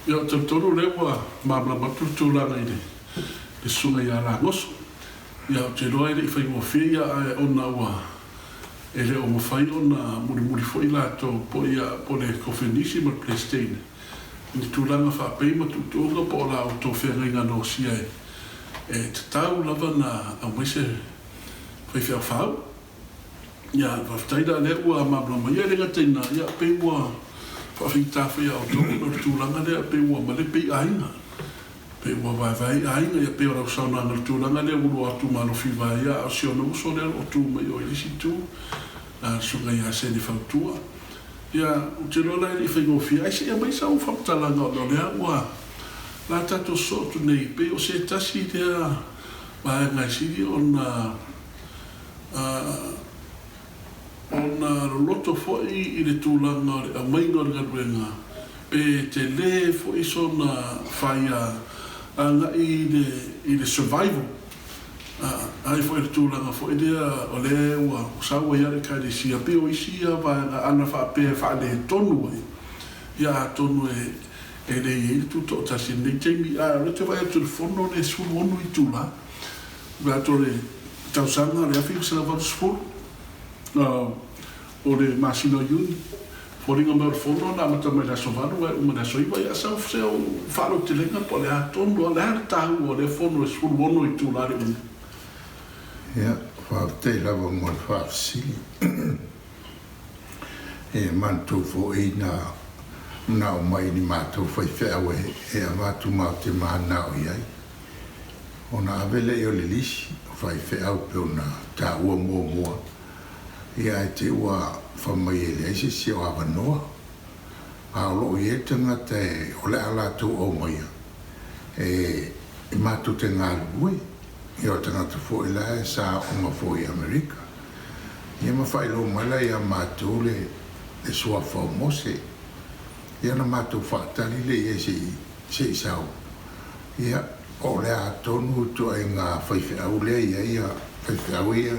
Ia, ou te talitonu o lea ua malamalama atu le tulaga i le Susuga ia Lagoso. Ia, ou te iloa e le i faigofie ia, ae ona ua e le o mafai ona mulimuli foi latou po o ia po o le Kofenisi ma le Peresetene i ni tulaga faapei ma tuutuuga po o la outou feagaiga nosia e tatau lava ona aumai se faifeau faauu. Ia, faafetai la lea ua malamalama ia, e le gata i lena, ia pei ua faafaigata foi ia outou ona o le tulaga lea pei ua malepe i aiga, pei ua vaevae i aiga, ia pei o lau saunoaga i le tulaga lea ua lua atu malofi vae ia, a o si ona uso lea o lo o tu mai o i le isi itu, le Susuga ia Sene Fautua. Ia, ou te iloa la e le i faigofie, ae se i aumai sau faamatalaga ona o lea ua la tatou sosoo atu nei, pei o se tasi lea vaega e sili ona Ona loloto foi i le tulaga o le aumaiga o le galuega, pe tele foi sona faia agai i le survival, ai foi le tulaga foi lea o lea ua sau ai lava le Ekalesia, pei o isi ia vaega ana faapea e faaletonu ai, ia atonu e le i ai le tutoatasi i lenei taimi. Ae o lea ou te vaai atu i le fono lea e 16 itula. Atu o le tausaga o le 1980, o le masina o Iuni, foliga mai o le fono na amata mai le aso 8 ae uma i le aso 9, ia sau se au faalautelega po o le a tonu lava, o le a le taua o lea fono e 16 itula le umi? Ia, faafetai lava mo le faafesili. E manatua foi na manao mai ni matou faifeau e avatu matou te mananao i ai. Ona ave lea o le lisi o faifeau pei ona taua muamua, ia ae te i ua fai mai e leai se isi o avanoa. A o lo o i ai le tagata e o le a latou aumaia e matou te galulue, ia o le tagata foi la e sa aoga foi i Amerika. Ia ma faailoa mai la ia matou le suafa o Mose. Ia ona matou faatali lea i ai se i Se i sau. Ia, o le a tonu ituaiga faifeau lea i ai ia faifeau ia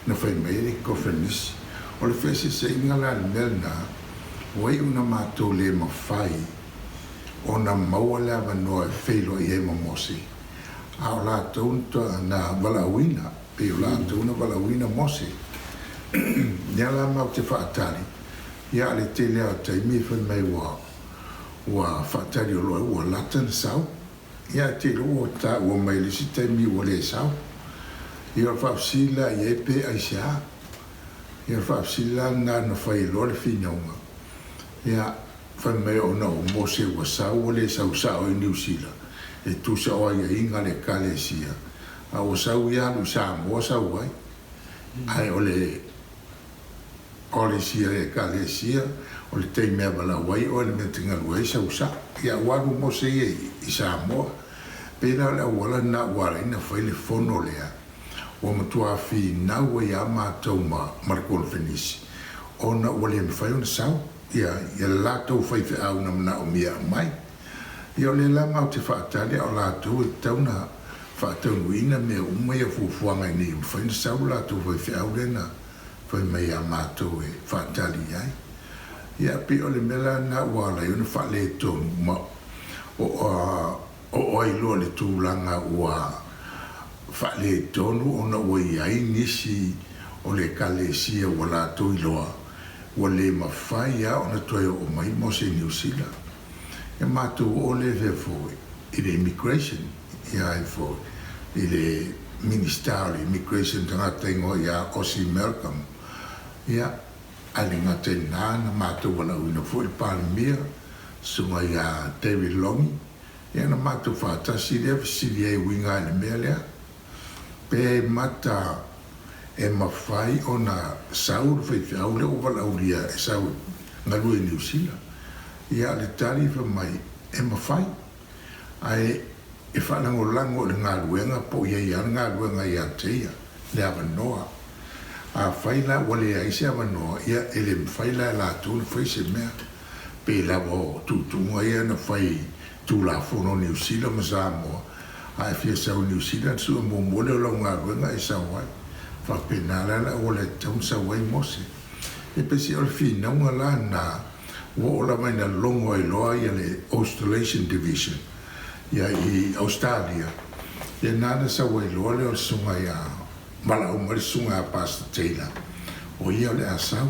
na fai mai ai le Kofenisi. O le feeseeseaiga la i le mea lena, ua iu ina matou le mafai ona maua le avanoa e feiloai ai ma Mose, a o latou na valaauina, pei o latou na valaauina Mose. Lea la matou te faatali, ia a le tele lava o taimi e fai mai ua Ua faatali o loa ua lata na sau. Ia ae te iloa ua taua mai i le isi taimi ua le sau. Ia o le faafesili la i ai pe aisea. Ia o le faafesili la lena na fai ai loa le finauga. Ia fai mai ona o Mose ua sau ua le sau sao i Niu Sila e tusa o aiaiga a le Ekalesia, a ua sau ia alu i Samoa sau ai. Ae o le Policy a le Ekalesia, o le taimi a valaau ai oe le mea te galue ai sau sao. Ia ua alu Mose ia i Samoa. Pei la o le auala lena ua ala ai ona fai le fono lea, ua matua finau ai a matou ma ma le konofenisi ona ua le mafai ona sau ia ia le latou faifeau na manaomia e aumai. Ia o lea la matou te faatali a o latou e tatau ona faataunuuina mea uma ia fuafuaga ina ia mafai ona sau le latou faifeau lea na fai mai ia matou e faatali i ai. Ia, pei o le mea la lena ua ala ai ona faaletonu ma oo ai loa i le tulaga ua faaletonu ona ua i ai nisi o le Ekalesia ua latou iloa ua le mafai lava ona toe oo mai mo se Niu Sila. Ia matou oo lea fea foi i le Immigration, ia ai foi i le Minista o le Immigration tagata igoa ia Ossie Malcolm. Ia, ae le gata i lena, na matou valaauina foi le Palemia, Susuga ia David Longi, ia na matou faatasi lea fesili ai e uiga i le mea lea. Pe mata e mafai ona sau le faifeau lea ua valaaulia e sau e galue i Niu Sila. Ia, le tali fai mai, e mafai, ae e faalagolago i le galuega po o i ai lava le galuega ia te ia, le avanoa. Afai la ua leai se avanoa, ia e le mafai la e latou ona fai se mea. Pei lava o tuutuuga ia na fai i Tulafono o Niu Sila ma Samoa, a e fia sau i Niu Sila, ona sue muamua lea o lau galuega e sau ai. Faapena la le auala e tatau ona sau ai Mose. E pei se o le finauga la lena. Ua oo lava ina logo ai loa ia le Australasian Division ia i Ausetalia, ia na na sau ai loa lea o le susuga ia valaau mai le susuga ia Pastor Taylor, o ia o le a sau,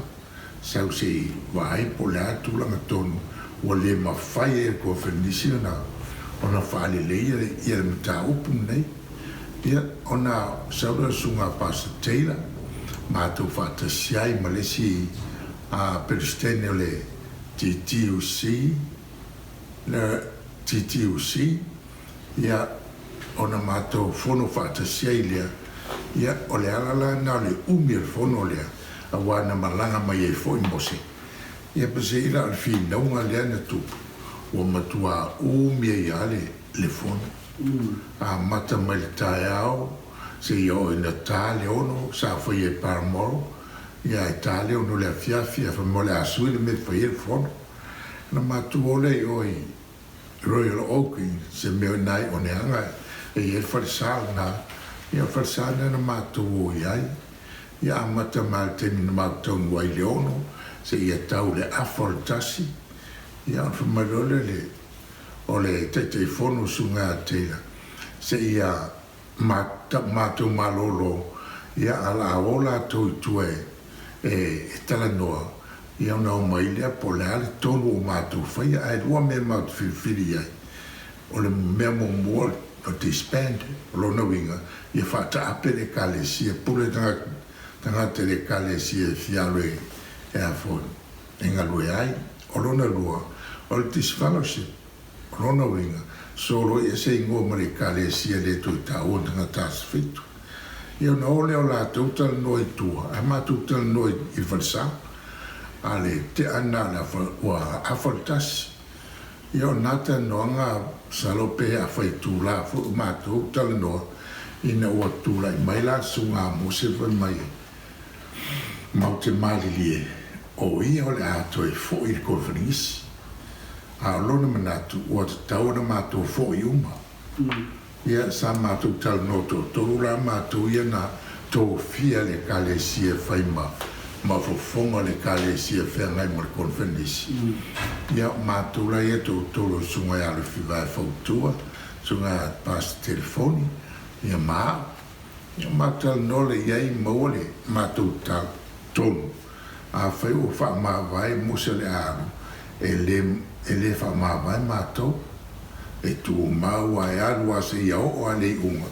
sau se i vaai po o le a le tulaga tonu ua le mafai ai e le Koneferenisi ona ona faaleleia ia le mataupu lenei. Ia ona sau lea o le susuga a Pastor Taylor, matou faatasi ai ma le isi Peresetene o le TTUC, le TTUC, ia, ona matou fono faatasi ai lea. Ia, o le ala la lena o le umi o le fono lea, aua na malaga mai ai foi Mose. Ia, peiseai la o le finauga lea na tupu, ua matuā umi ai lava le, le fono. Amata mai le taeao seia oo ina ta le 6, sa faia i Balmoral, Ia e ta le 6 i le afiafi, ae fai mai o le a sui le mea e fai ai le fono. Ona matou o lea i o i Royal Oak i se mea o i ina i Oneaga e i ai le falesa lena. Ia o le falesa lena na matou o i ai. Ia amata mai lava i le taimi na matou taunuu ai i le 6 seia tau i le afa o le 1. Ia ona fai mai loa lea o le o le Taitaifono le Susuga ia Taylor, seia matou malolo, ia a la o latou i tua e talanoa, ia ona omai lea po o le a le tonu o matou faia. Ae lua mea matou te filifili i ai, o le mea muamua o le disband, o lona uiga, ia faataape le Ekalesia, pule tagata i le Ekalesia e fia alu e a foi, e galue ai. O lona lua, o le disfellowship, O lona uiga, solo i ese igoa ma le Ekalesia le toe taua tagata aso 7. Ia ona o lea o latou talanoa i tua, ae matou talanoa i le falesa. A le tea lena o le afa, ua afa le 1. Ia o na talanoaga, masalo pe afa itula foi o matou talanoa, ina ua tulai mai la le Susuga a Mose fai mai, Matou te malilie, o ia o le a toe foi i le Koneferenisi. A o lona manatu, ua tatau ona matou foi uma. Ia, sa matou talanoa toatolu la matou ia na tofia le Ekalesia e fai ma mafofoga o le Ekalesia e feagai ma le Koneferenisi. Ia, o matou la ia toatolu o le Susuga ia Alofivae Fautua, Susuga ia Pastor Telefoni, ia ma au. Ia matou talanoa lea i ai, maua le matou tonu. Afai ua faamavae Mose o le a alu, e le, e le faamavae matou. E tumau a e alu a seia oo a le iuga,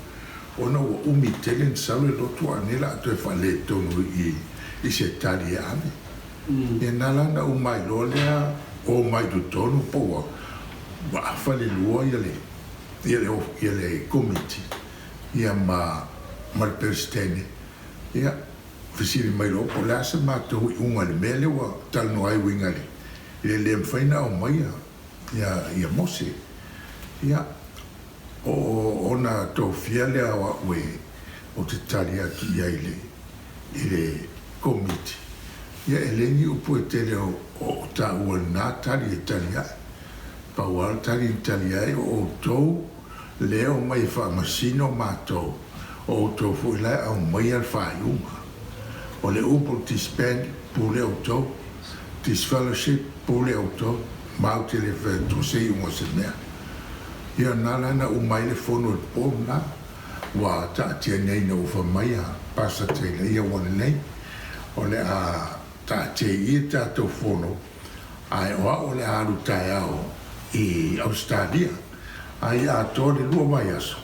ona ua umi tele na sau le lotu a nei la a toe faaletonu i i se tali e ave. Ia na la na uma ai loa lea omai i totonu po ua ua afa le lua ia le ia le ia le komiti ia ma ma le Peresetene. Ia fesili mai loa po o le a se matou iuga i le mea lea ua talanoa ai e uiga i le le mafai ona aumaia ia Mose. Ia, o ona tofia lea o au e ou te tali atu i ai i le Komiti, ia e leai ni upu e tele o taua i lena tali e tali ae. Pau lava le tali na tali ai, o outou lea e omai e faamasino matou, o outou foi la e aumaia le faaiuga. O le upu o le disband, pule outou, disfellowship, pule outou, matou te le fai atua se iuga o se mea. Ia na la na uma ai le fono i le po lena, ua taatia nei ina ua fai mai a Pastor Taylor, ia ua lelei, o le a taatia i i le tatou fono, ae o au o le a alu taeao i Ausetalia, a ia atoa le 2 vaiaso,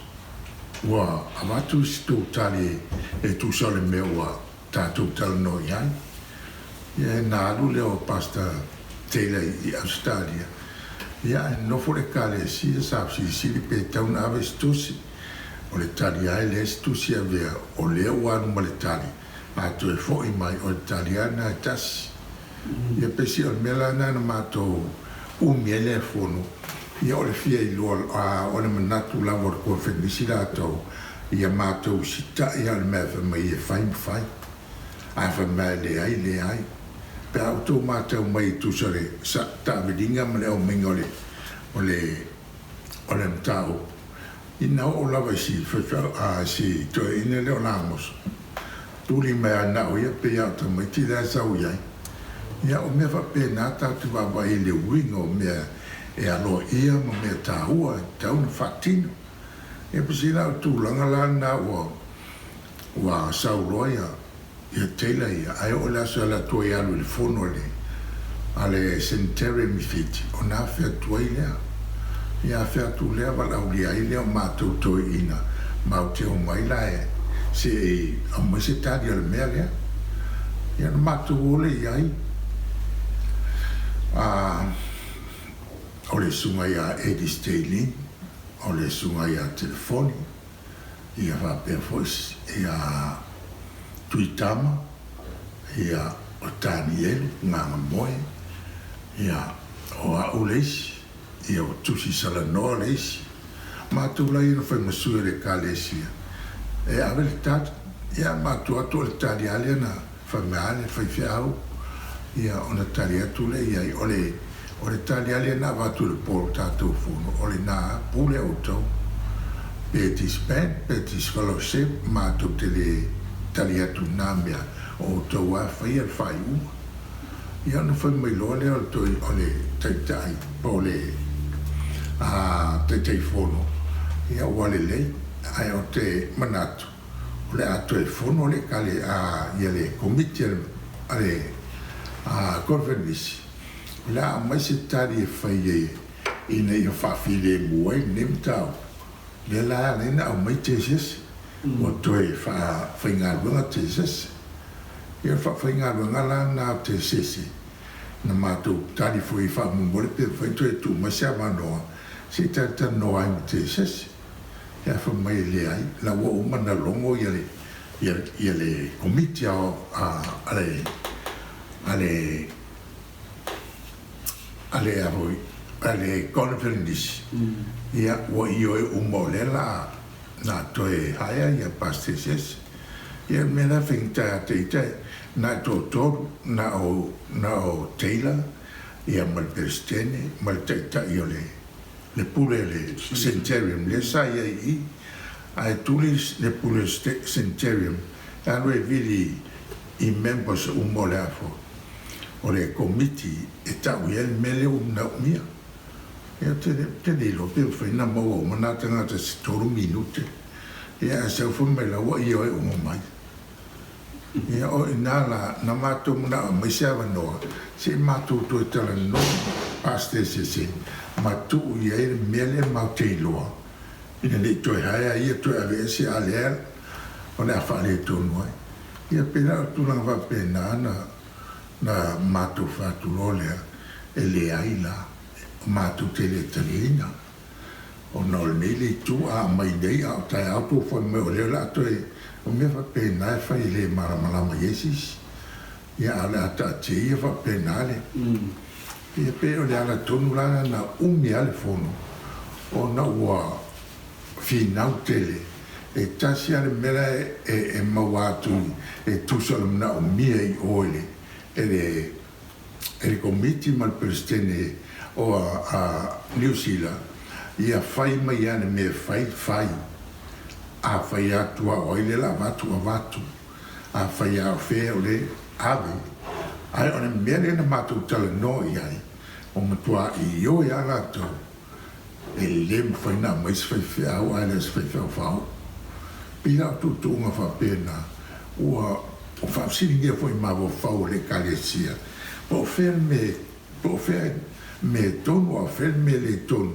ua avatu se tou tali e tusa o le mea ua tatou talanoa i ai. Ia na alu lea o Pastor Taylor i Ausetalia, ia ae nonofo le Ekalesia sa fesilisili pe tatau ona ave se tusi. O le tali lava e leai se tusi e avea, o lea ua alu ma le tali, a toe foi mai o le tali lava lena e tasi. Ia peiseai o le mea la lena na matou umi ai lea fono, ia o le fia iloa, a o le manatu lava o le Koneferenisi latou, ia matou sita'i a o le mea e fai mai e fai ma fai, ae fai mai e leai, leai. Pe a outou matau mai e tusa o le taaviliga ma le aumaiga o le, o le, o le mataupu, ina oo lava i si faifeau, a si toeaina lea o Lagoso, tuli mai lava na o ia pei lava o tamaiti la e sau i ai. Ia, o mea faapena tatou te vaavaai i le uiga o mea e aloaia ma mea taua e tatau ona faatino. Ia pei la o le tulaga la lena ua ua sau loa ia ia Taylor ia, ae oo i le aso e alu atu ai e alu i le fono a le a le Sanitarium i Fiti, ona afe atu ai lea. Ia afe atu lea valaaulia ai lea o matou toeaiina matou te omai la e se i aumai se tali o le mea lea. Ia ona matou o lea i ai, a o le susuga ia Eddie Stalin, o le susuga ia Telefoni, ia faapea foi ia Tuitama, ia o Tanielu Gagamoe, ia o a'u le isi, ia o Tusi Salanoa le isi. Matou la ia na fai ma sui o le Ekalesia e ave le tali. Ia matou atu o le tali lava lea na fai mai lava le faifeau, ia ona tali atu lea i ai. O le O le tali lava lea na avatu i le po o le tatou fono, o lena pule outou. Pe disband, pe disfellowship, matou te le tali atu i na mea, o outou lava e faia le faaiuga. Ia ona fai mai loa lea o le toi, o le taitai, po o le Taitaifono, ia ua lelei, ae ou te manatu, o le a toe fono le ekale, ia le Komiti a le Conference, O le a aumai se tali e fai ai ina ia faafilemu ai lenei mataupu, lea la e ala ai ona aumai Tesese, ua toe faafaigaluega Tesese. Ia o le faafaigaluega la lena o Tesese, na matou tali foi faamolemole pe mafai ona toe tuu mai se avanoa se i talatalanoa ai ma Tesese. Ae fai mai e leai, la ua uma ona logo ia le ia le Komiti a le a le a le a foi a le conference ia ua ioe uma o lea la na toe hire ia Pastor Sese. Ia le mea la e faigata ia te ita na e toatolu na o na o Taylor ia ma le Peresetene ma le Taitai o le le pule o le Sanitarium lea sa i ai i i ae tuli le pule o le Sanitarium e alu e vili i members uma o le a foi o le Komiti e tau i ai le mea lea ua manaomia. Ia, ou te le, ou te le iloa pe mafai ona maua uma na tagata i se tolu minute. Ia, ae sau fai mai la ua ioe uma mai. Ia, o i ina la, na matou manao e aumai se avanoa, se i matou toe talanoa Pastor Sese ma tuu i ai le mea lea matou te iloa, ina ne i toe haea ia toe aveese a lea o le a faaletonu ai. Ia, pei la o tulaga faapena na na matou fai atu loa lea, e leai la, matou te le taliaina, ona o lenei le itu a aumai nei, a o taeao tou fai mai o lea o le a toe, o mea faapena e fai e le malamalama i ai se isi. Ia, a o le a taatia ia faapena le, ia pei o le ala tonu la lena na umi ai le fono, ona ua finau tele, e tasi lava le mea la e maua atu e tusa o le manaomia i o i le e le e le Komiti ma le Peresetene o a Niu Sila, ia fai mai lava le mea e fai, fai. A fai atu a o ai lea la avatu, avatu. A fai a o fea o le ave. Ae o le mea lea na matou talanoa i ai, ua matua ioe lava latou E le mafai ona aumai se faifeau ae le o se faifeau faaoo. Pei la o tuutuuga faapena ua faafesiligia foi i mafaufau o le Ekalesia, po o fea le mea, po o fea le mea tonu a o fea le mea le tonu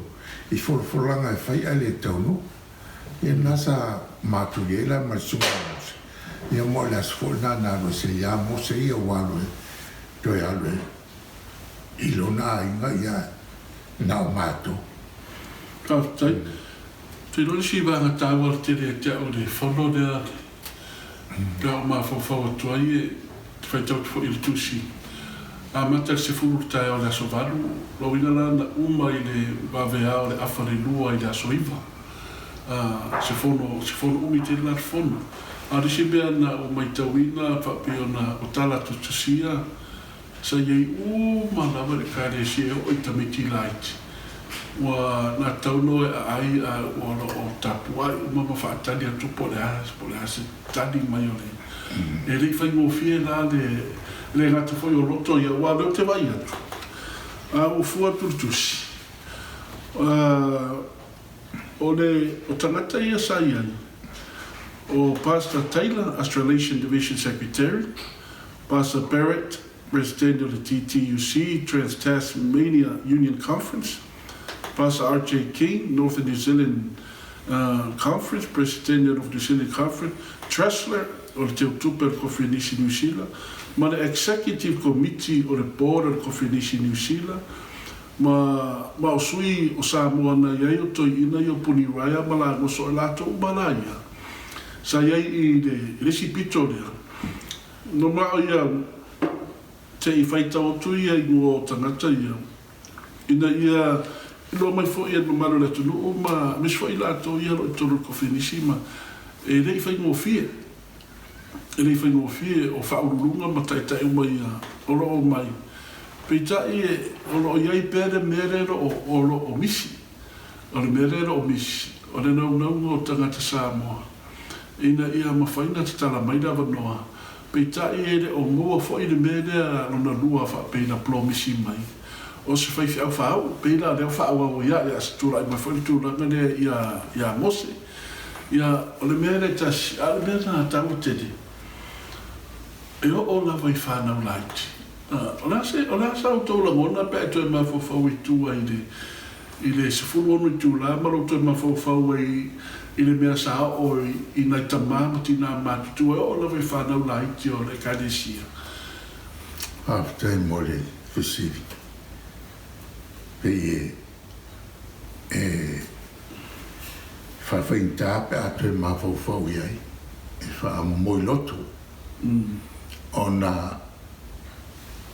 i folafolaga e fai ae le taunuu. Ia lena sa matou i ai la ma le Susuga ia Mose, ia ma o le aso foi lena na alu ese ai ia Mose ia ua alu e toe alu e i lona aiga ia na o matou. Faafetai. Ou te iloa le isi vaega taua tele ia te au i le fono lea pe a ou mafaufau atu ai e te faitau atu foi i le tusi amata i le 10 i le taeao i le aso 8, lona uiga la na uma i le vaveao o le afa le 2 i le aso 9. A, se fono, se fono umi tele la le fono. A o le isi mea na ou maitauina faapea ona o tala tusitusia, Sa i ai uma lava le Ekalesia e oo i tamaiti laiti, ua na tatau loa e aai a ua o lo o tapuai uma ma faatali atu po o le a, po o le a se tali mai o le. E le i faigofie la le le gata foi o loto ia, aua o lea ou te vaai atu, a ua fua atu le tusi, o le, o tagata ia sa i ai, o Pastor Taylor, Australasian Division Secretary, Pastor Barrett, Peresetene o le TTUC, Trans-Tasmania Union Conference, Pastor RJ King, Northern New Zealand Conference, Peresetene o North New Zealand Conference, Tressler o le Teutupe o le Kofenisi Niu Sila, ma le Executive Committee o le Board o le Kofenisi Niu Sila, ma ma o sui o Samoa na i ai o Toeaina ia o Puni Raia ma Lagoso e latou uma la ia sa i ai i le i le isi pito lea. No mao ia te i faitau atu ia ingoa o tagata ia ina ia iloa mai foi e le mamalu o le atunuu ma aemaise foi i latou ia o lo o i totonu o le Kofenisi ma e le i faigofie, e le i faigofie o faauluuluga ma taitai uma ia o lo o omai. Peitai o lo o i ai pea le mea lea o lo o misi, o le mea lea o lo o misi, o le naunauga o tagata Samoa ina ia mafai ona tatala mai le avanoa Peitai e le o maua foi le mea lea lona lua faapei na polomisi mai, o se faifeau faauu, pei la lea o faaauau ai ae a se tulai mai foi le tulaga lea ia ia Mose. Ia, o le mea lea e tasi, a o le mea na taua tele, e oo lava i fanau laiti. O le a se, o le a sa outou lagona pe a e toe mafaufau i tua i le i le 16 itulā ma lou toe mafaufau ai i le mea sa oo i nai tamā ma tinā matutua e oo lava i fanau laiti o le Ekalesia. Faafetai mo le fesili. Pei e faafaigata pe a toe mafaufau i ai, e faamomoe loto ona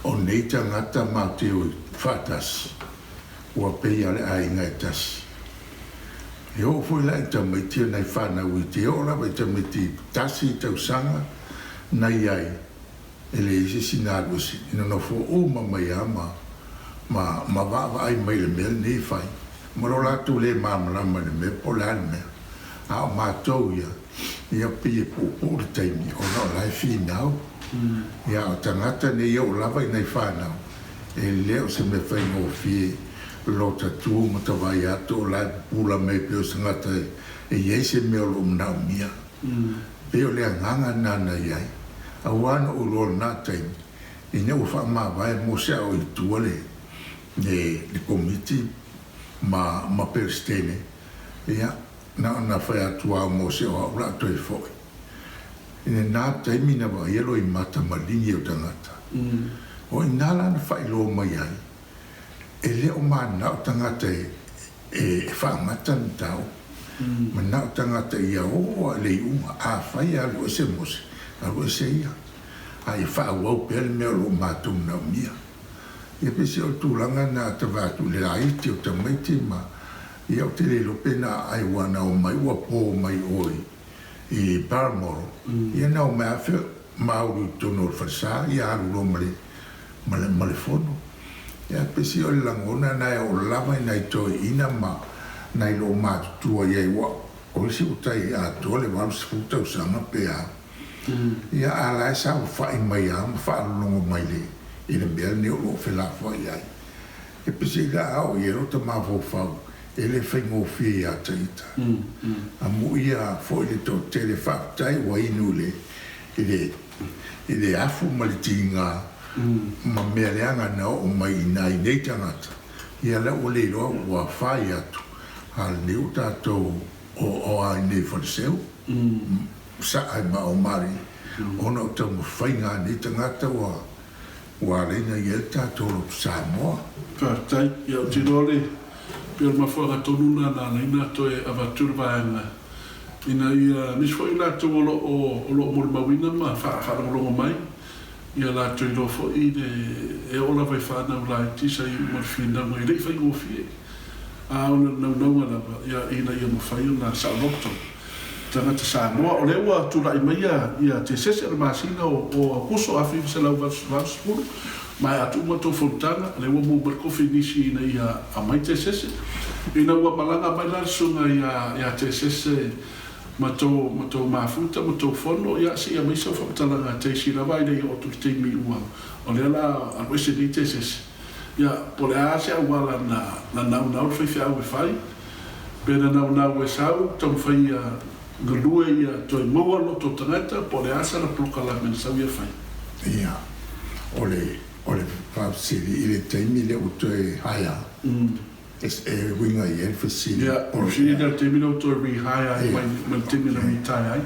o nei tagata matou te o faatasi. Ua pei a le aiga e tasi. E oo foi la i tamaiti o nai fanau iti, e oo lava i tamaiti tasi tausaga na i ai, e leai se isi na alu ese, e nonofo uma mai lava ma, ma, ma vaavaai mai i le mea lenei e fai, ma lo latou le malamalama i le mea po o le a le mea. A o matou ia, ia pei e puupuu le taimi ona o la e finau. Ia a o tagata nei e oo lava i nai fanau, E le o se mea faigofie lota tu ma ta vaai atu o la e pupula mai pei o se tagata e i ai se mea o lo o manaomia. Pei o le agaga lena na i ai. Aua na ou iloa i lena taimi, ina ua faamavae mo se ao i tua le le komiti ma ma Peresetene, ia, na ona fai atu lava o Mose o au o le a toe foi. I lena taimi na vaaia loimata maligi o tagata. O i ina la na faailoa mai ai, e le o manao tagata e faagata le mataupu. Manao tagata ia oo a i le iuga, afai e alu ese Mose, alu ese ia, a ia faaauau pea le mea o lo o matou manaomia. Ia pei o le tulaga lena ta vaai atu i le laiti o tamaiti ma, ia ou te le iloa pe na aai aua na omai ua po mai o i i Balmoral, ia na omai afe maulu i totonu o le falesa, ia alu loa ma le, ma le, ma le fono. Ia pesi o le lagona na e oo lava i nai toeaiina ma nai loomatutua i ai, ua o isi ua tai atoa le 80 tausaga pe a. Ia a la e saofai mai lava ma faalologo mai le, i le mea lenei o lo o felafoai ai. E pesi la a oo i ai lota mafaufau E le faigofie ia te ita. Amuia foi le toatele faafetai ua inu i le i le i le afu ma le tiga ma mea leaga na oo mai i nai nei tagata, ia la ua le iloa ua fai atu a lenei ua tatou o o a i nei Faleseu saa ma o Mari ona o taumafaiga a nei tagata ua Ua ala ai na i ai le tatou lotu Samoa. Faafetai. Ia, ou te iloa le, pei o le mafuaaga tonu lena na ala ai na toe avatu le vaega ina ia nisi foi latou o lo o, o lo o molimauina ma faalogologo mai, ia latou iloa foi le, e oo lava i fanau laiti sa iu ma le finauga e le i faigofie. A o le naunauga lava, ia, ina ia mafai ona saoloto tagata Samoa. O lea ua tulai mai ia Tesese o le masina o Aokuso 1980, maea atu uma tou fonotaga, o lea ua mu mai le kofi i nisi ina ia aumai Tesese. Ina ua malaga mai la le susuga ia Tesese Ma tou, ma tou mafuta ma tou fono, ia, se i aumai sau faamatalaga a Tacy lava ae le i oo atu i le taimi ua, o lea la alu ese nei Tesese. Ia, po o le a se auala na, na naunau le faifeau e fai, pe na naunau e sau, taumafai ia galue ia toe maua loto o tagata, po o le a sana polokalame na sau ia fai. Ia, o le, o le faafesili i le taimi lea ua toe hire, E uiga i ai le fesili. Ia, o le fesili lea i le taimi lea ua toe rehire ai mai le taimi na retire ai.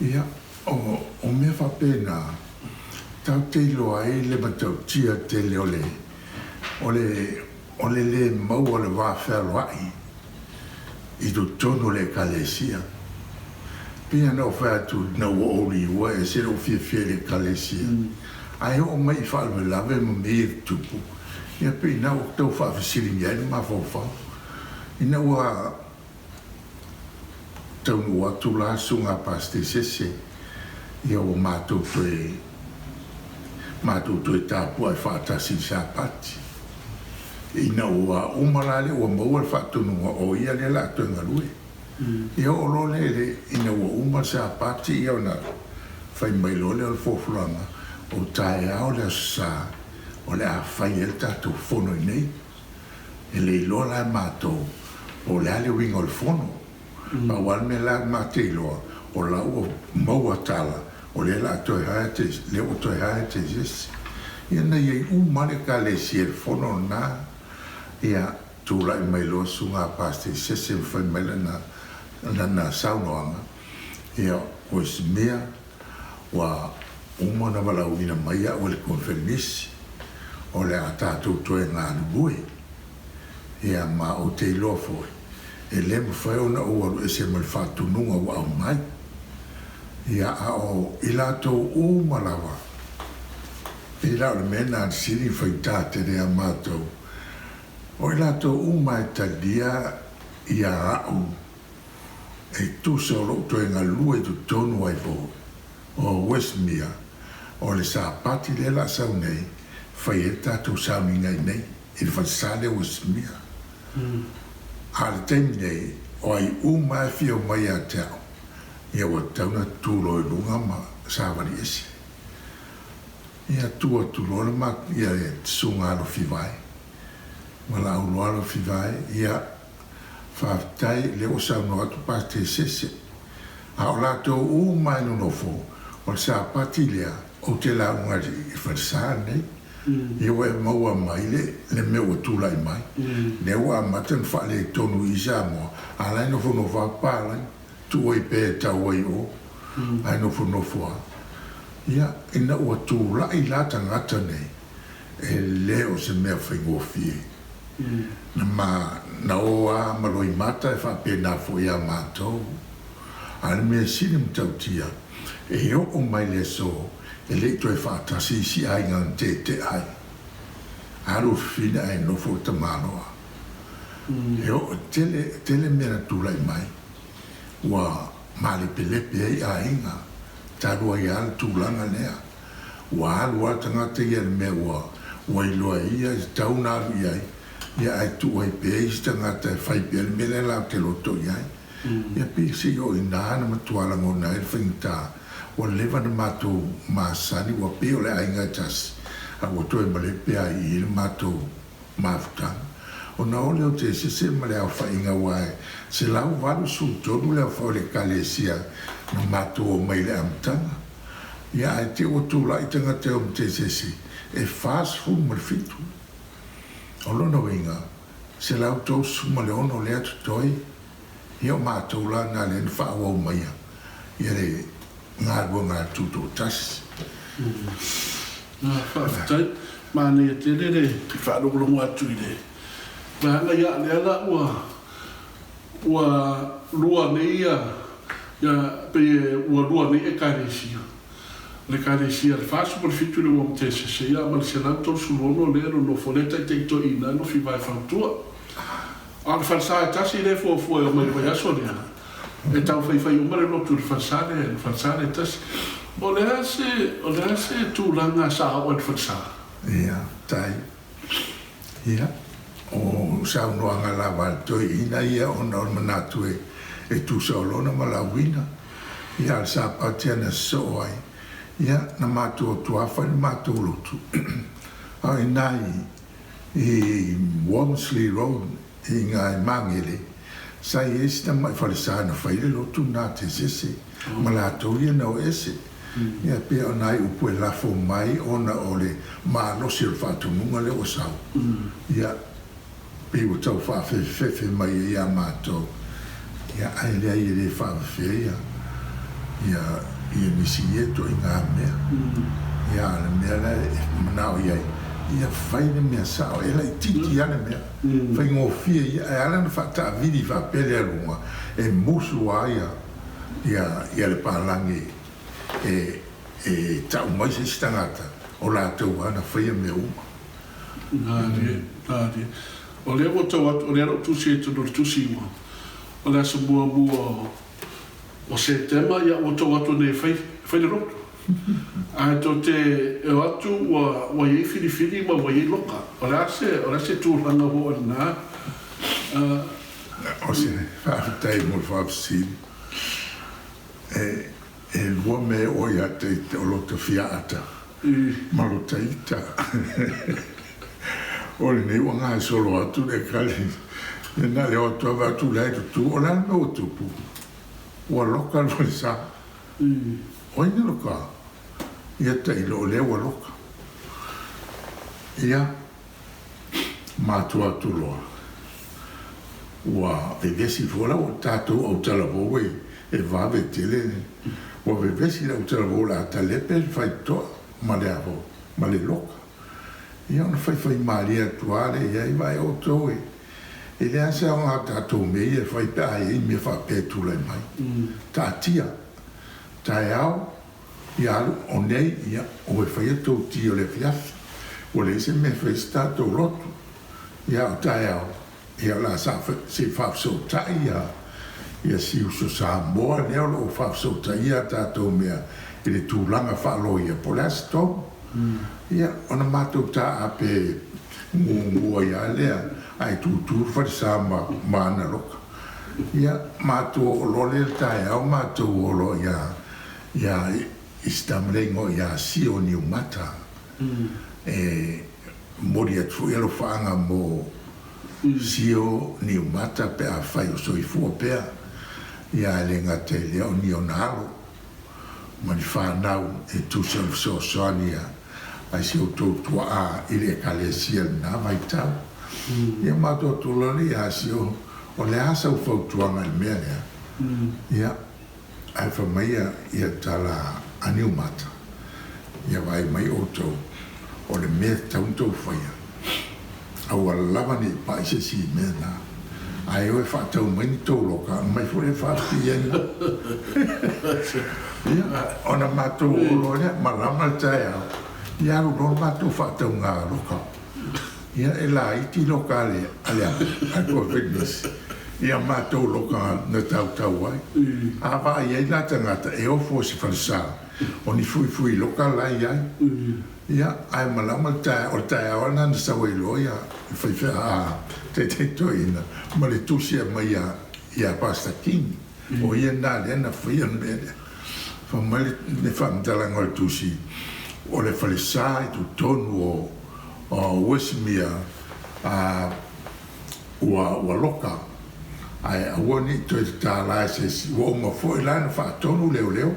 Ia, o mea faapena, tatou te iloa ai le matautia tele o le, o le, o le le maua o le va fealoai i totonu o le Ekalesia. Pei ona ou fai atu ina ua ou liua e ese lou fiafia i le Ekalesia, ae oo mai i faalavelave ma mea ia e tutupu, Ia pei ina ua tau faafesiligia ai le mafaufau ina ua taunuu atu la Susuga a Pastor Sese, ia ua matou toe matou toe tapuai faatasi i le Sapati. Ina ua uma la lea ua maua le faatonuga o ia lea o le a toe galue. Ia oo loa lea i le ina ua uma le Sapati ia ona fai mai loa lea o le folafolaga, o taeao le Aso Sa o le a fai ai le tatou fono i inei. E le iloa la e matou po o le a le uiga o le fono. Pau lava le mea la ma te iloa, o la ua maua tala o lea la a toe hire te, lea ua toe hire te isi. Ia na i ai uma lava le Ekalesia i le fono lena. Ia, tulai mai loa Susuga a Pastor Sese ma fai mai lana, lana saunoaga, ia, o si mea, Ua uma ona valaauina mai au e le Konferenisi, o le a tatou toe galulue. Ia, ma ou te iloa foi, e le mafai ona ou alu ese ma le faatonuga ua aumai. Ia, a o i latou uma lava, pei la o le mea lena na sili ona faigata tele ia matou, o i latou uma e talia ia au E tusa o lou toe galue i totonu ai foi o Westmere, o le Sapati lea la sau nei, fai ai le tatou sauniga i nei, i le falesa lea o Westmere. A o le taimi nei, o ai uma e fia omai ia te au, ia ua tatau ona tutu loa i luga ma savali ese. Ia tu atu loa le ma, ia le Susuga Alofivae, valaau loa Alofivae, ia Faafetai lea ua saunoa atu Pastor Sese. A o latou uma e nonofo, o le Sapati lea ou te lauga i falesa lenei. Ia ua e maua mai le le mea ua tulai mai. Lea ua amata ona faaletonu i Samoa, a la e nofonofo lava papalagi, tuu ai pea e tau ai o, ae nofonofo lava. Ia, ina ua tulai la tagata nei, e le o se mea faigofie. Na ma, na o a ma loimata e faapena foi ia matou. A o le mea sili matautia, e oo mai le aso e le i toe faatasi isi aiga na tetea ai. Alu fafine ae nofo le tamaloa. E oo, e tele, e tele mea na tulai mai, ua malepelepe ai aiga, talu ai lava le tulaga lea. Ua alu lava le tagata ia i le mea ua ua iloa e ia e tatau ona alu i ai, ia ae tuu ai pea isi tagata e fai pea le mea lea latou te loto i ai. Ia pei se i oo i ina na matua lagona ai le faigata, ua leva ona matou masani ua pei o le aiga e tasi, a ua toe malepe lava i i le matou mafutaga. Ona o lea o te sese ma le aofaiga aua e 183 le aofai o le Ekalesia na matou omai i le amataga. Ia ae te ua tulai tagata e o ma te sese e 47. O lona uiga, 136 lea totoe, ia o matou la na lea na faaauau maia ia le galuega a le Tutoatasi. Faafetai. Manaia tele le faalogologo atu i le vaega ia lea la ua ua lua nei ia ia pei e ua lua nei Ekalesia. O le Ekalesia le 47 le ua matesese ia ma le 136 lea e nonofo lea e taitai toeaina e lofi vae fautua. A o le falesa e tasi lea e fuafua e omai i le vaiaso lea, e tau faifai uma le lotu i le falesa lea, le falesa lea e tasi. O le a se, o le a se tulaga sa oo ai i le falesa? Ia, tai. Ia, o saunoaga lava a le toeaina ia ona o le manatu e, e tusa o lona valaauina. Ia, a o le Sapati lava na sosoo ai, ia, na matou o atu lava fai le matou lotu, a o i ina i Walmsley Road i ina i Magele, sa i ai si tamai falesa na fai ai le lotu lena a Tesese ma latou ia na o ese. Ia, pei o nai upu e lafo mai ona o le malosi o le faatonuga lea ua sau. Ia, pei ua tau faafefefefe mai ai ia matou, ia, ae leai e le faafefea ia, ia, ia nisi ia ituaiga mea. Ia, a o le mea la e manao i ai, ia fai le mea sao, e laitiiti lava le mea, faigofie ia, ae ala ona faataavili faapea le aluga, e musu lava ia, ia, ia le palagi e, e tau mai se isi tagata, o latou lava na faia mea uma. Malie, malie. O lea ua tau atu, o lea na ou tusi ai totonu o le tusi ua, o le aso muamua o, o Setema, ia ua tau atu nei e fai, e fai le lotu. Ae tou te o atu ua, ua i ai filifili ma ua i ai loka. O le a se, o le a se tulaga ua oo i lena? O se faafetai mo le faafesili. E, e lua mea e oo ia te o lota fiaata ma lota ita. O lenei ua gasolo atu le kali, ia na le o atu lava atu la e tutu. O le a le mea ua tupu? Ua loka le falesa. O ai na loka? Ia tailo o lea ua loka. Ia, matua atu loa. Ua vevesi foi la ua tatou autalavou e e vave tele. Ua vevesi le autalavou o le a talepe le faitotoa ma le a ma le loka. Ia ona faifaimalie atu lava lea i ai, vaai outou e, e leai lava se aoga o tatou mea ia e fai pe a i ai mea faapea e tulai mai. Taatia, taeao, ia alu, o nei, ia, o e faia tou ti o le afiafi. Ua leai se mea e fai ai se tatou lotu. Ia, o taeao, Ia o le a se i faafesootai ia ia si uso Samoa lea o lo o faafesootaia a tatou mea i le tulaga faaloia po o le a se tonu. Ia ona matou taape gugu ai lava lea ae tutu le falesa ma ma ana loka. Ia matou oo loa lea i le taeao matou o loa ia ia i si tama le igoa ia Sio Niumata e momoli atu foi alofaaga mo Sio Niumata pe afai o soifua pea, ia e le gata i lea o ni ona alo ma ni fanau e tusa o le fesoasoani a si outou tuaa i le Ekalesia i lena vaitau. Ia matou atu loa lea ia Sio, o le a sau fautuaga i le mea lea? Ia, Ae fai mai ia tala a Niumata, Ia vaai mai outou, o le mea e tatau ona tou faia, aua lava ne i pai se isi i mea na. Ae o e faatau mai ni tou loka, ona mai foi lea e faapipii ai na. Ia, ona matou oo loa lea, malama le taeao, ia alu loa le matou faatauga loka. Ia e laiti loka a le a le a le Koa-Fitness i a matou loka na tautau ai. A vaai ai la tagata e ofo i se falesa o ni fuifui loka la e i ai. Ia, ae malama le taeao, o le taeao lava lena na sau ai loa ia le faifeau a Taitai Toeaina ma le tusi e aumai ia ia Pastor King. O ia lena lea na faia le mea lea. Fai mai le faamatalaga o le tusi, o le falesa i totonu o Westmere ua loka, ae aua ne i toe tatala e se isi. Ua uma foi la ona faatonu leoleo.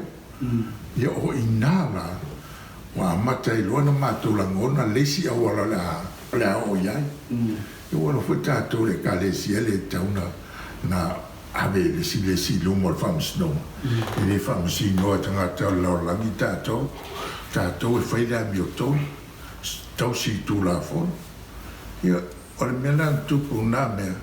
Ia o i ina la ua amata ai loa ona matou lagona le isi auala o le a oo i ai. Ia ua iloa foi tatou le Ekalesia e le tatau ona ave le isi le isi i luma o le faamasinoga. E le faamasinoa e tagata o le lalolagi tatou. Tatou e fai le amiotonu, tausi i Tulafono. Ia, o le mea la na tupu lena mea,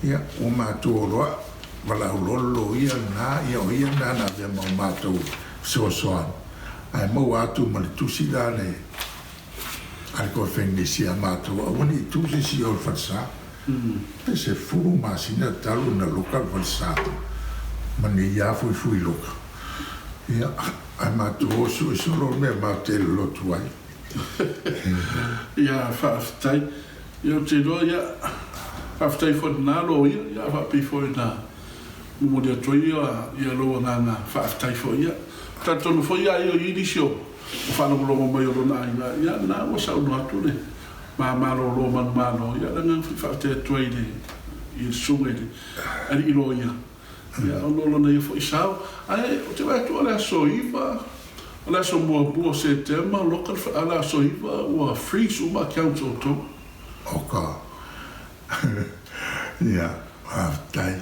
ia, ua matou o loa, valaau loa le loia lena, ia o ia lena na avea ma o matou fesoasoani, ae maua atu ma le tusi la le a le Koefenisi ia matou, aua ne i tu se isi i o i le falesa. Pe 10 masina talu ona loka le falesa ma nei lava fuifui loka. Ia, ae matou o sue solo le mea matou te lolotu ai. Ia, faafetai. Ia, ou te iloa, ia, faafetai foi i lena loia, ia, faapea foi na Momoli atu ai ia lou agaga faafetai foi. Ia, talitonu foi a ia o i nisi o faalogologo mai o lona aiga, ia lena ua saunoa atu le ma malolo manumalo, ia le agaga foi faafetai atu ai i le i le susuga i le alii loia, ia ona o lona ia foi sao. Ae ou te vaai atu o le aso 9, o le aso muamua o Setema, loka le, a o le aso 9 ua freeze uma accounts o outou. Oka. Ia, faafetai.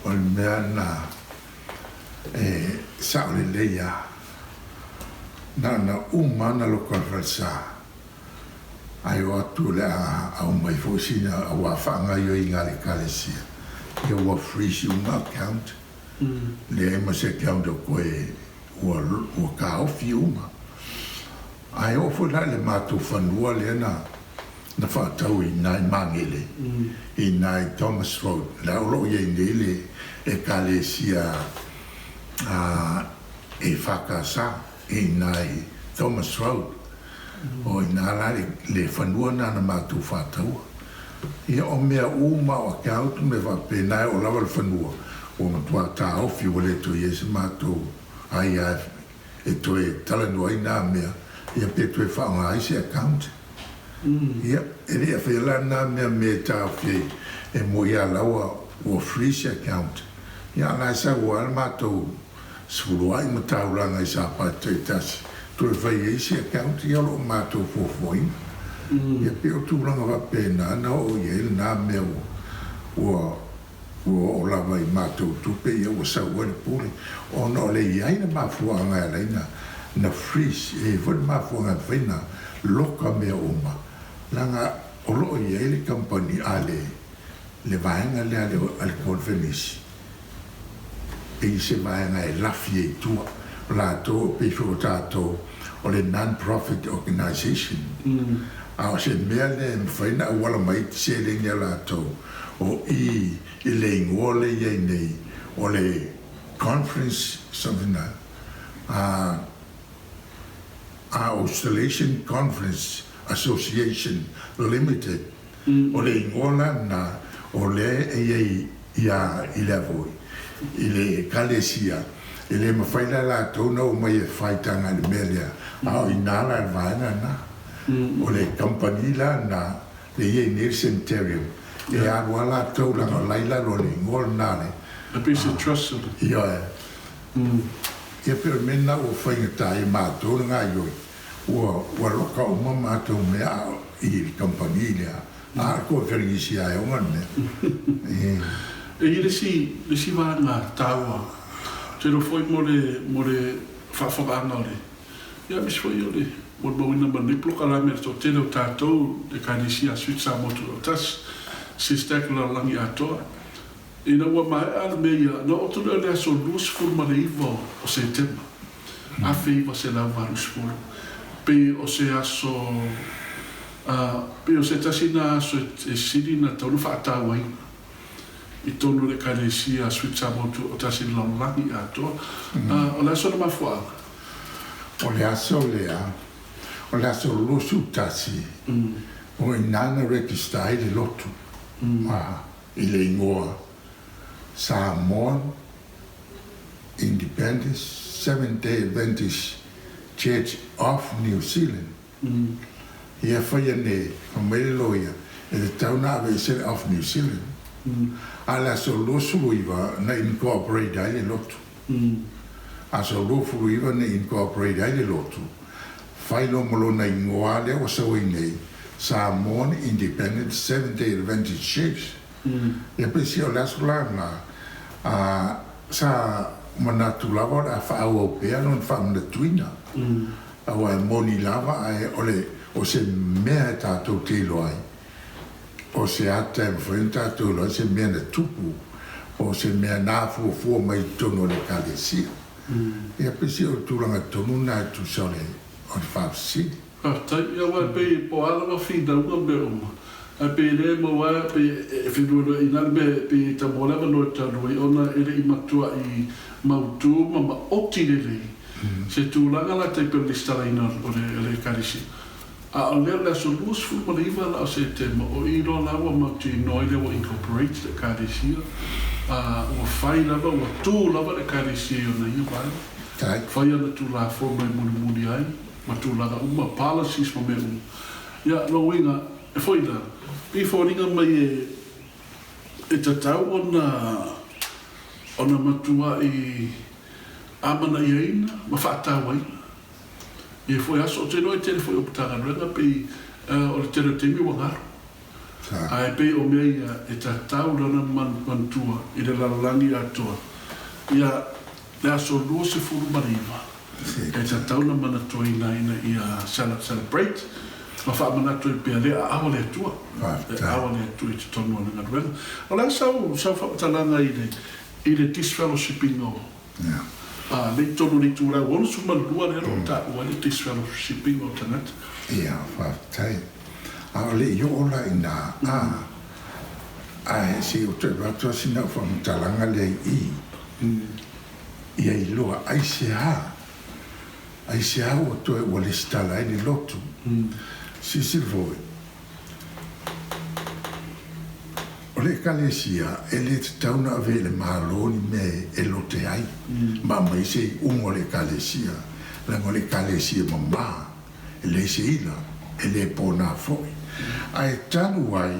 O le mea lena e sao lelei lava. Na ona uma lava ona loka o le falesa, ae o atu o le a aumai foi sina aua faagaoioiga a le Ekalesia, ia ua freeze uma account. Leai ma se account o koe ua ua taofi uma. Ae oo foi la i le matou fanua lea na na faatau i ina i Magele, i ina i Thomas Road, la o lo o i ai nei le Ekalesia a EFKS i ina i Thomas Road. O ina la le le fanua lena na matou faataua. Ia o mea uma o account ma mea faapena e oo lava le fanua ua matua taofi ua le toe i ai se matou aia e toe talanoa ai na mea ia pe toe faaaoga ai se account. Ia e le i afea la na mea me e taofi ai e moi a la ua ua freeze account. Ia a la e sau lava le matou sefuluai ma taulaga i Sapa taitasi toe fai ai se account ia o lo o matou fuafuaina. Ia pei o tulaga faapena na oo i ai lena mea ua ua ua oo lava i matou tupe ia ua sau ai le pule ona o le i ai le mafuaaga e ala ai na na freeze, e i ai foi le mafuaaga e mafai na loka mea uma leaga o lo o i ai le kamupani a le le vaega lea a le Conference i se vaega e lafi ai i tua. O latou e pei foi o tatou o le non-profit organisation, a o se mea lea e mafai ona auala mai ai seleni a latou o i i le igoa lea e i ai nei o le Conference something like a Australasian Conference Association Limited. O le igoa la lena o lea e i ai ia i lea foi i le Ekalesia, e le mafai la e latou ona omai e fai taga i le mea lea, a o i ina la i le vaega lena. O le kamupani la lena lea e i ai nei le Sanitarium, e alu lava latou leaga o la e i lalo o le igoa lena o le. E pei se trust o le. Ioe. Ia pei o le mea lena ua faigata ai e matou le gaoioi. Ua ua loka uma matou mea a o i le kamupani lea, a o le koneferenisi a e ona le mea. E. E i ai le isi, le isi vaega taua, ou te iloa foi mo le, mo le faafofogaaga o le, ia aemaise foi o le molimauina mai o lenei polokalame a le toatele o tatou Ekalesia a Sweet Samoa Tutoatasi, SISTAC le lalolagi atoa. Ina ua maea le mea ia, ona oo atu lea i le aso 29 o Setema 1980, pei o se aso, pei o se tasi lena aso e sili ona tatau ona faatauaina i totonu o le Ekalesia Sweet Samoa Tutoatasi i le lalolagi atoa. O le aso na mafuaaga. O le aso lea, o le aso 21, o i ina na register ai le lotu. I le igoa Samoan Independent Seventh Day Adventist Church of New Zealand. Ia faia nei, fai mai le loia, e tatau ona aveese le of New Zealand. A o le aso 29 na incorporate ai le lotu. Aso 29 na incorporate ai le lotu, fai loa ma lona igoa lea ua sau ai nei, Samoan Independent Seventh Day Adventist Church. Ia peiseai o le aso la lena, a, sa manatu lava o le a faaauau pea lona faamanatuina, aua e moni lava ae o le, o se mea e tatou te iloa ai, o se ata e mafai ona tatou iloa ai se mea na tupu, po o se mea na afuafua mai i totonu o le Ekalesia. Ia peiseai o le tulaga tonu lena e tusa o le, o le faafesili. Faafetai. Ia aua e pei po o a lava finauga ma mea uma, ae pei e le maua ai, pei e felualuaiina le mea, pei e taua le avanoa e talu ai ona e le i matuai mautu ma maoti lelei se tulaga la tai pei o le lesitalaina o le Ekalesia. A o lea o le aso 29 la o Setema, o i loa la ua mautinoa ai lea ua incorporate le Ekalesia. Ua fai lava, ua tu lava le Ekalesia i ona ia vaega, fai ana tulafono e mulimuli ai ma tulaga uma, policies ma mea uma. Ia, lona uiga, e foi la, pei e foliga mai e e tatau ona ona matuai amanaiaina ma faatauaina ia foi aso. Ou te iloa e tele foi o Matagaluega pei o le tele o taimi ua galo. Ae pei o mea ia e tatau lana manatua i le lalolagi atoa, ia le aso 29 e tatau ona manatuaina ina ia celebrate ma faamanatu ai pea le aao a le Atua, le aao a le Atua i totonu o le galuega. O le a sau sau faamatalaga i le i le disfellowshipping o a le i totonu o le itulau 62 lea o lo o taua ai le disfellowshipping o tagata? Ia, faafetai. A o le i oo la i ina, a, ae se i ou toe avatu lava sina au faamatalaga lea i i, ia iloa aisea, aisea ua toe ua lesitala ai le lotu. Silasila foi, o le Ekalesia e le tatau ona ave i le Malo ni mea e lote ai ma aumai ai se iuga o le Ekalesia, leaga o le Ekalesia mama. e leai se ila, e le pōnā foi. Ae talu ai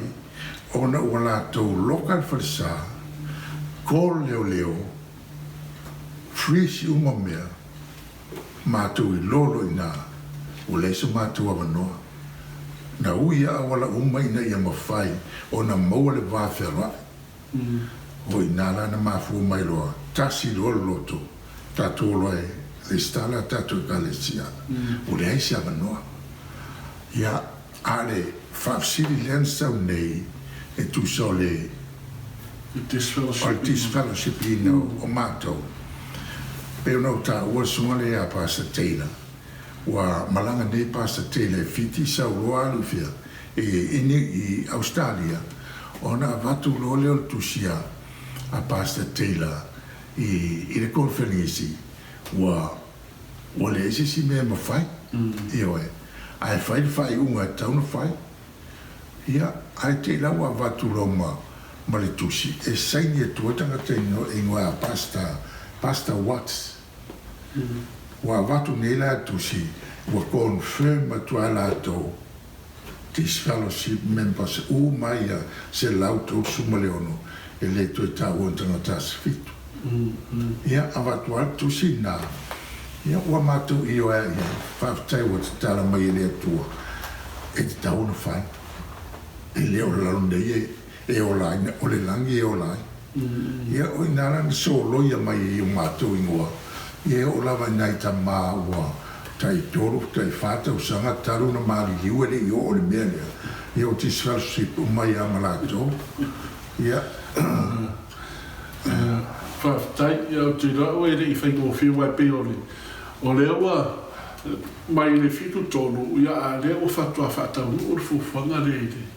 ona ua latou loka le falesa, call leoleo, freeze uma mea, matou i lolo i ina, ua leai so matou avanoa. Na ui a auala uma ina ia mafai ona maua le va fealoai. O i ina la na mafua mai loa, tasi loa le loto, tatou o loa e resitala a tatou Ekalesia, ua leai se avanoa. Ia, a o le faafesili lea na sau nei e tusa o le o le disfellowship-ina o matou, pei ona ou taua le susuga lea ia Pastor Taylor, ua malaga nei Pastor Taylor e Fiti sau loa alu i fea? I i Ausetalia, ona avatu loa lea o le tusi a Pastor Taylor i i le koneferenisi ua ua leai se isi mea e mafai, ioe, ae fai le faaiuga e tatau ona fai. Ia, ae te i la ua avatu loa ma ma le tusi e saini atu ai tagata e igoa ia Pastor, Pastor Watts. Ua avatu nei la le tusi ua confirm atu lava latou Disfellowship members uma ia 136 e le toe taua ni tagata asifitu. Ia avatu lava le tusi lena, ia ua matou ioe ai i ai, faafetai ua tatala mai e le Atua e tatau ona fai. E le o le lalo nei e ola ai, o le lagi e ola ai. Ia, o i ina la na soloia mai ai o matou igoa, ia e oo lava i nai tama ua tai tolu, tai fa tausaga talu ona maliliu e le i oo i le mea lea, ia o disfellowship uma ai lava ma latou. Ia. Faafetai, ia ou te iloa au e le i faigofie aua e pei o le, o lea ua mai le 73, ia a o lea ua faatoa faataunuu le fuafuaga lea i le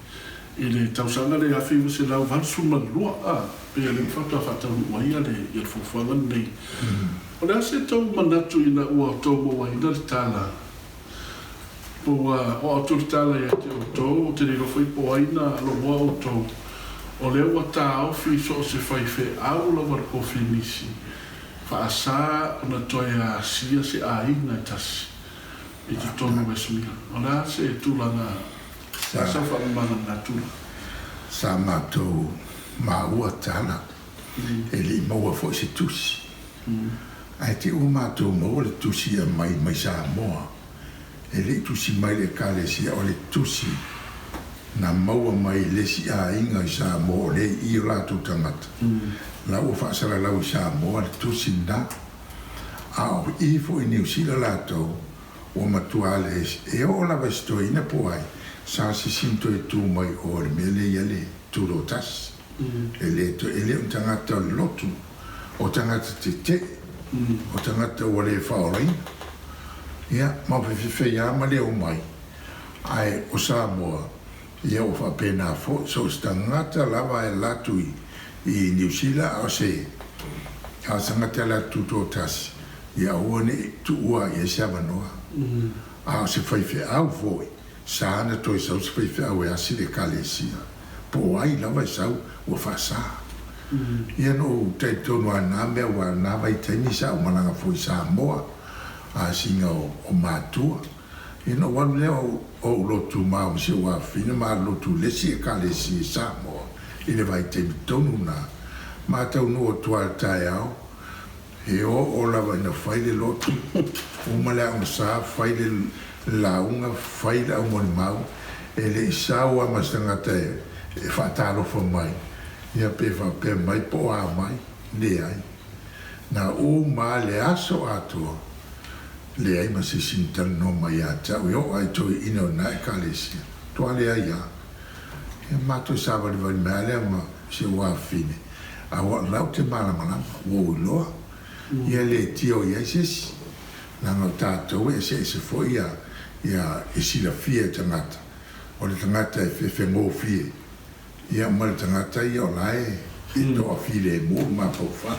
I le tausaga lea 1982, a, pei o lea ua faatoa faataunuu ai le ia le fuafuaga lenei. O le a se tou manatu ina ua outou mauaina le tala, po ua oo atu le tala ia te outou, ou te le iloa foi po o ai na logoa outou, o lea ua taofi so o se faifeau lava le kofinisi faasa ona toe asia se aiga e tasi i totonu o Westmere. O le a se tulaga Sa sau faamamaga lena tulaga. Sa matou maua tala, e le i maua foi se tusi. Ae te i ua matou maua le tusi e aumai mai Samoa. E le i tusi mai le Ekalesia, o le tusi na maua mai le isi aiga i Samoa o lea e i i o latou tagata. La ua faasalalau i Samoa le tusi lena. A o i foi i Niu Sila latou, Ua matua le e oo lava i se toeaina po o ai, sa sisini toe tu mai o le mea lea ia le tulotasi. E le toe, e le o ni tagata o le lotu, o tagata tetee, o tagata ua le faaolaina. Ia, ma fefefeiā ma le omai, ae o Samoa, ia ua faapena foi, so o se tagata lava e alu atu i, i Niu Sila, a o se, a o se tagata e alu atu tutoatasi, Ia aua ne i tuua i ai se avanoa. A o se faifeau foi, sa na toe sau se faifeau e asi le Ekalesia. Po o ai lava e sau, ua faasa. Ia na ou talitonu lava i lena mea aua o lena vaitaimi sa ou malaga foi i Samoa, asiga o matua. Ia na ou alu lea o ou lotu ma si ou afafine ma alu lotu i le isi Ekalesia i Samoa i le vaitaimi tonu lena. Ma taunuu atu lava i le taeao, e oo lava ina fai le lotu, uma le aogasa, fai le lauga, fai le aumolimau, e le i sau lava ma se tagata e faatalofa mai, ia pe faapea mai po o a mai, leai. Na uma lava le aso atoa, leai ma se isi na talanoa mai ia te au, e oo lava i toeaiina o lena Ekalesia, matua leai lava. Ia matou savalivali mai lava lea ma si ou afafine, a o au la ou te malamalama, ua ou iloa, ia le tio i ai se isi, leaga o tatou e eseese foi ia, ia e silafia e tagata, o le tagata e fefegofie, ia ma le tagata ia o la e toafilemu le mafaufau.